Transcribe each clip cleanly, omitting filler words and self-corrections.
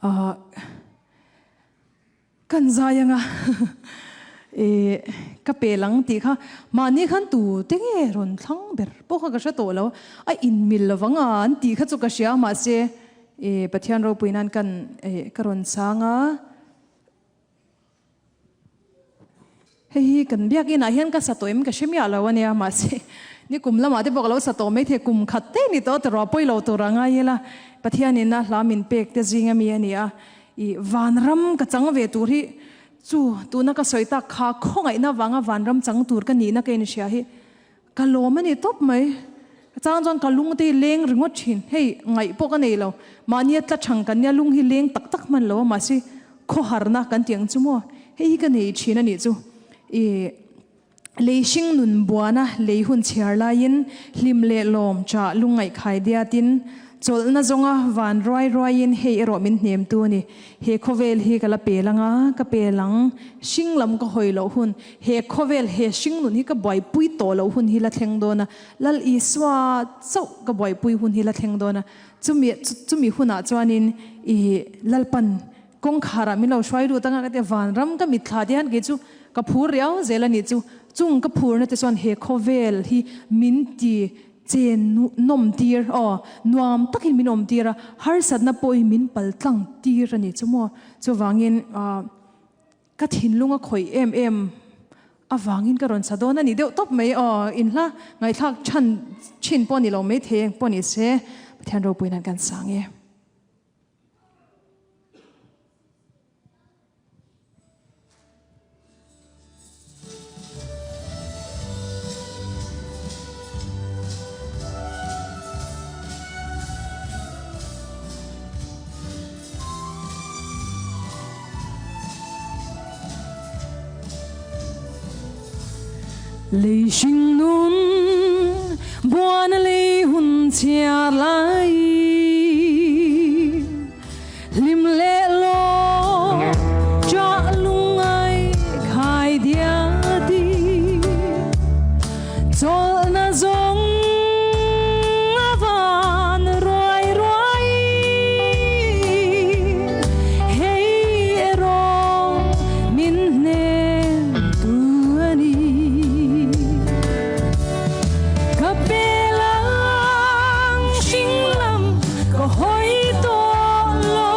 Ahh kan zai anga ih ka pel ang tih kha mahni khan tu te nge rawn thlang ber pawh kha ka hre tawh lo a inmil lovang a an tih kha chu ka hria mahse ih Pathian ropui nan kan ih ka rawn chang a. Hei hi kan biakinah hian ka sa tawh em ka hre miah lo a nia, mahse ni kum lamah te pawh ka lo sa tawh maithei, kum khat te ni tawh tawrh a pawi lo tur a ngai ila, Pathianin a hla min pek te zing ami a ni a, ih vanram ka chang ve tur hi chu tuna ka sawi tak kha khawngaihna vanga vanram chang tur ka nihna ka inhria hi ka lawm a ni tawp mai, ka chang chuan ka lung te hi leng ringawt thin, hei ngaih pawh ka nei lo, mahnia tla thang kan nia lung hi leng tak tak hman lo a, mahse Khawharna kan tih ang chu maw? Hei hi ka nei thin a nih chu. I lei hring nun buana lei hun chhiar laiin hlim leh lawm chah lungngaih khai diatin chawlhna zawnga van ruai ruaiin hei erawh min hnemtu a ni. He khawvel hi ka la pel anga ka pel ang. Hring lam ka hawi loh hun, he khawvel he hring nun hi ka buaipui tawh loh hun hi la thleng dawn a. Lal Isua chauh ka buaipui hun hi la thleng dawn a. Chumi chumi hunah chuanin i Lalpan kawngkharah min lo hruai lut anga ka ti a, vanram ka mitthla te hian kei chu ka phur riau zel a nih chu. Chung ka phurna te chuan he khawvel hi min ti chen nawm tir aw, nuam takin min awm tir a, harsatna pawh hi min pal tlang tir a nih chu maw. Chuvangin Ka thinlung a khawih em em avangin ka rawn sa dawn a ni deuh tawp mai aw, inhla ngaihthlak chhan thin pawh ni lo mai thei eng pawh ni se Pathian ropui nan kan sang e. Lei hring nun buan a lei hun chhiar lai hlim leh lawm ṭah lungngai khai diati chawlhna zawng a van ruai ruai hei erawh min hnem tu a ni. Ka pel ang hring lam ka hawi tawh lo.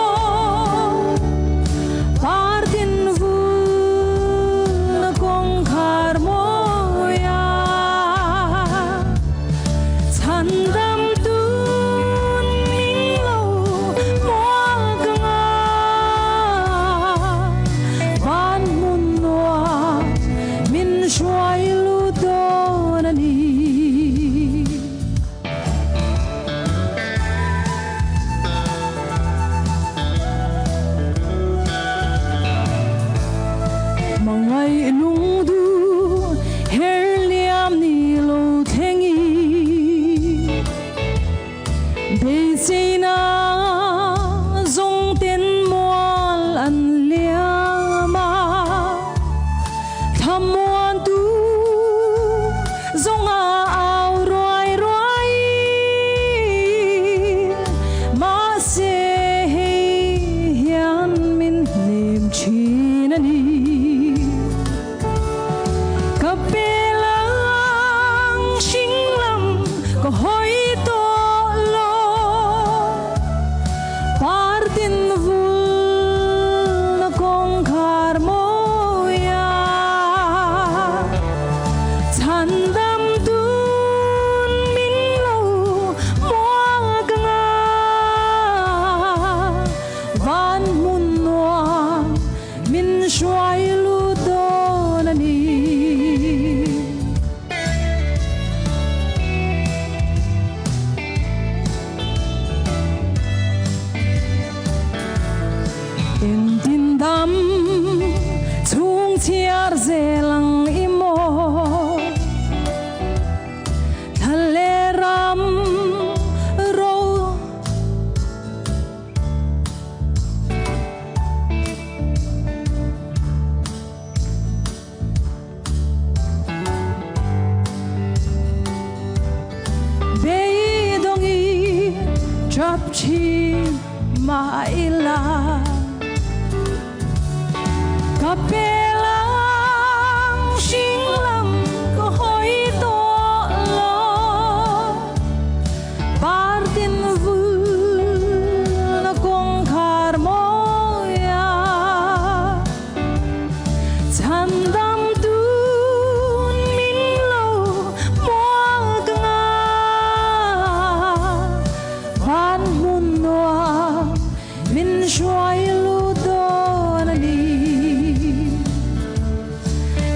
hruai lut dawn a ni.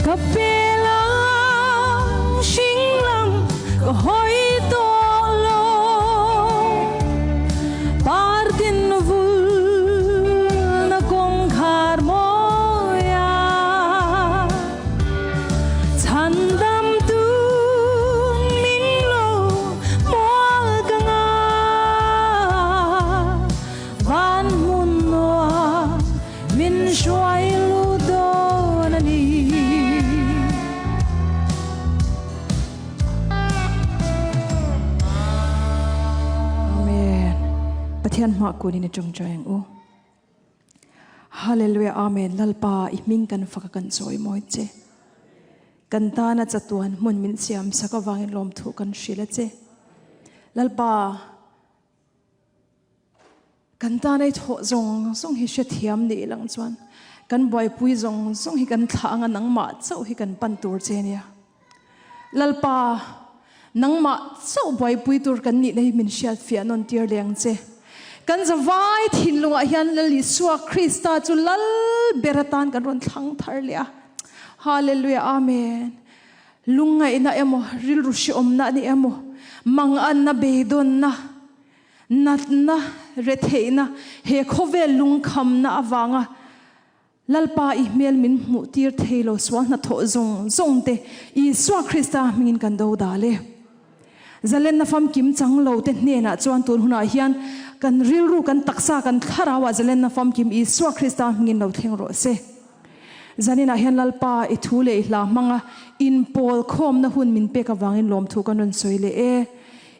Ka pel ang hring lam ka hawi tawh lo. Partin vulna kawngkhar mawi a. Chhandam tu min lo mual ka nga. Van hmun nuam min hruai lut dawn a ni. Amen. Pathian hmah kunin i tawngtai ang u. Hallelujah Amen Lalpa i hming kan fak a kan chawi mawi che. Kan tana chatuan hmun min siam sak avangin lawmthu kan hrilh a che. Lalpa kan tana i thawh zawng zawng hi hrethiam nih lang chuan kan buaipui zawng zawng hi kan thlah anga nangmah chauh hi kan pan tur che nia. Lalpa, nangmah chauh buaipui tur kan nihna hi min hriatfiah nawn tir leh ang che. Kan zavai thinlungah hian Lal Isua Krista chu Lal ber atan kan rawn thlang thar leh a. Hallelujah, Amen. Lungngaihna emaw, rilru hreawmna a ni emaw, manganna, beidawnna, natna, retheihna, he khawvel lungkhamna avanga Lalpa i hmel min hmuh tir thei lo sual hnathawh zawng zawng te Isua Krista hmingin kan do dal e. Zalenna famkim chang lo te hnenah chuan tun hunah hian kan rilru kan taksa kan thlarau ah zalenna famkim Isua Krista hmingin lo thleng rawh se. Zaninah hian Lalpa i thu leh i hla hmanga inpawl khawmna hun min pek avangin lawmthu kan rawn sawi leh e.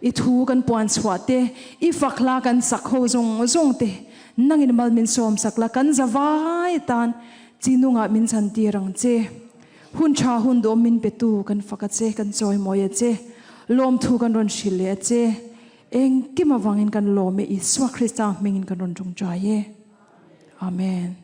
I thu kan puan chhuah te, i fak hla kan sak ho zawng zawng te Nangin mal min sawm sak la, kan za vai atan chi nungah min chhan tir ang che. Hun tha hun dawm min petu kan fak a che, kan chawimawi a che. Lawmthu kan rawn hrilh leh a che. Engkim avangin kan lawm e, Isua Krista hmingin kan rawn tawngtai e. Amen.